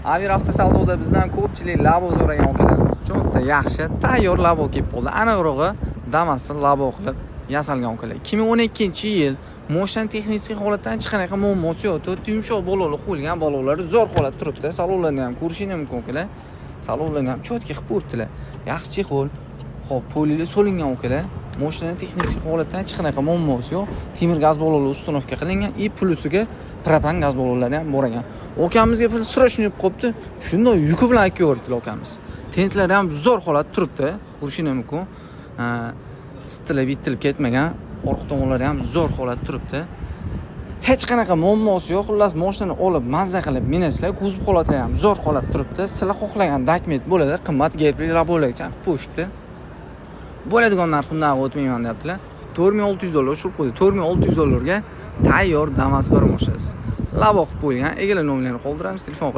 Amir avtosavdoda bizdan ko'pchilik Labo so'ragan akalarimiz uchun bitta yaxshi tayyor Labo kelib qoldi. Aniqrog'i, Damasni Labo qilib yasalgan, akalar. 2012-yil moshina, texnik holatdan hech qanaqa muammosi yo'q. To'rtta yumshoq balonlar qo'yilgan, balonlari zo'r holat turibdi. Salonlarni ham ko'rishingiz mumkin, akalar. Salonlarni ham чётко qilib qo'yibdilar. Yaxshi чехол. Xo'p, polili solingan, akalar. Moshinani texnik holatdan hech qanaqa muammosi yo'q. Temir gaz balonlar установка qilingan и plusiga propan gaz balonlari ham bor ekan. Okamizga pul срочно qolibdi. Shundoq yuki bilan olib kelyaptilar okamiz. Tentlari ham zo'r holat turibdi. Ko'rishingiz mumkin. Sitilib bitilib ketmagan. Orqa tomonlari ham zo'r holat turibdi. Hech qanaqa muammosi yo'q. Xullas, mashinani olib, mazza qilib minasizlar. Kuzov holatlari ham zo'r holat turibdi. Sizlar xohlagan документ bo'ladi. Qimmat gerbli labolargacha qilib qo'yishibdi. Bo'ladigan narx undan o'tmayman deyaptilar. 4600 dollar ushib qo'ydi. 4600 dollarga tayyor Damas bir mashinasi. Labo qilib qo'yilgan. Egalar nomerlarini qoldiramiz, telefon.